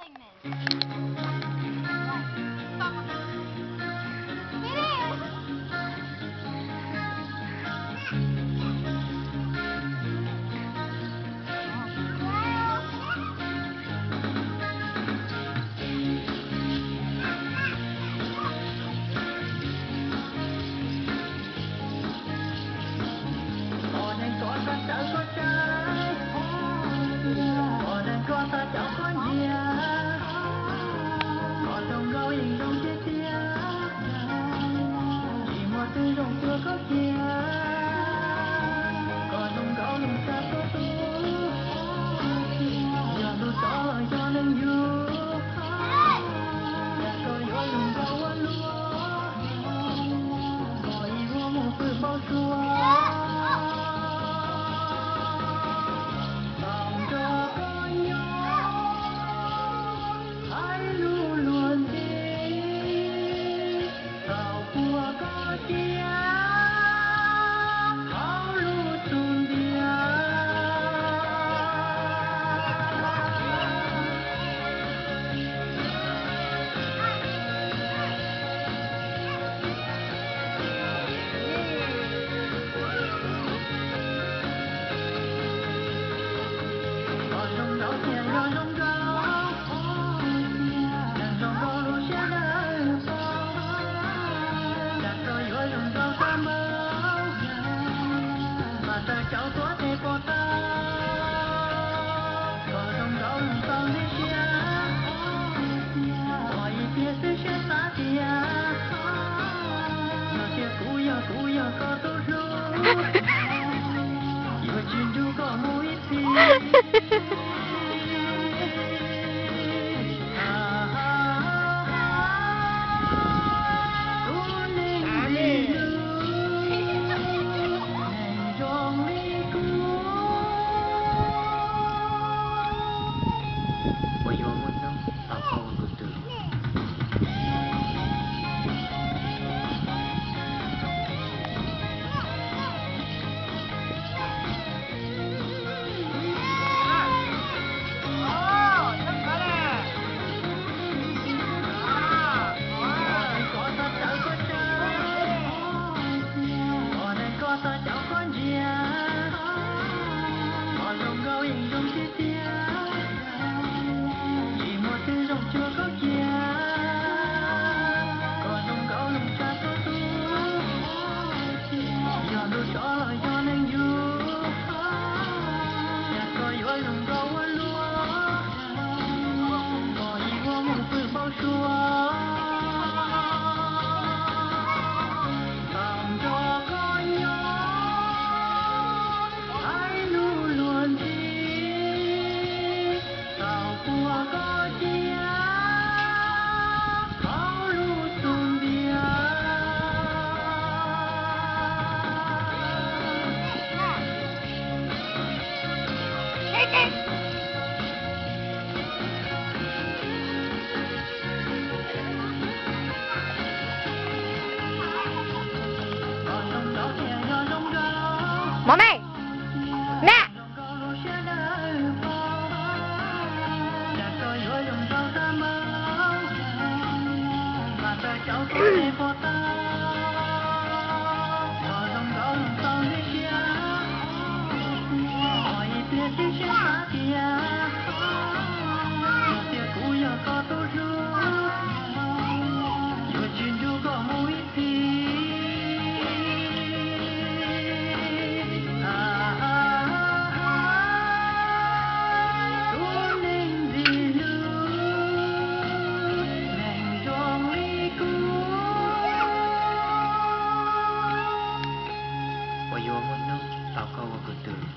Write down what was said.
Pom neeg koj xav tawv koj tsav, pom neeg koj xav cov koj nyiam, koj zoo nkauj yeej zoo tiag tiag, tsis muaj twg zoo cuag koj kiag, koj zoo nkauj zoo tshaj txhua tus, yog tus tsov los yog neeg yug, koj yuav zoo nkauj ua luaj, koj ib vuag mus pw npau suav, tau nrog koj nyob, hais lus luag ntxhi, tau puag koj cia, hauv lub xub ntiag. Koj zoo nkauj tiag yog zoo nkauj, neeg zoo nkauj lub siab dawb paug, cas koj yuav zoo nkauj tag npaum, mas tawg cov tuav tes puas tau, koj zoo nkauj zoo txaus ntxim siab, koj ib pliag xwb siab xav tias, yog tias kuv yog kuv yog koj tus hlub, yuav tsis nrug koj mus ib txhis. Tus neeg ntxim hlub, neeg zoo li kuv, puas yuav muaj hnub tau koj ua kuv tus? Koj xav tawv koj tsav, koj neeg koj xav cov koj ntsia, koj zoo nkauj yeej zoo tiag tiag, tsis muaj twg zoo cuag koj kiag, koj zoo nkauj zoo tshaj txhua tus, yog tus tsov los yog neeg yug, cas koj yuav zoo nkauj ua luaj, koj ib vuag mus pw npau suav, tau nrog koj nyob, hais lus luag ntxhi, tau puag koj cia, hauv lub xub ntiag. Mov me, me. Yuav tsis nrug koj mus ib txhis. Tus neeg ntxim hlub, neeg zoo li kuv, puas yuav muaj hnub tau koj ua kuv tus?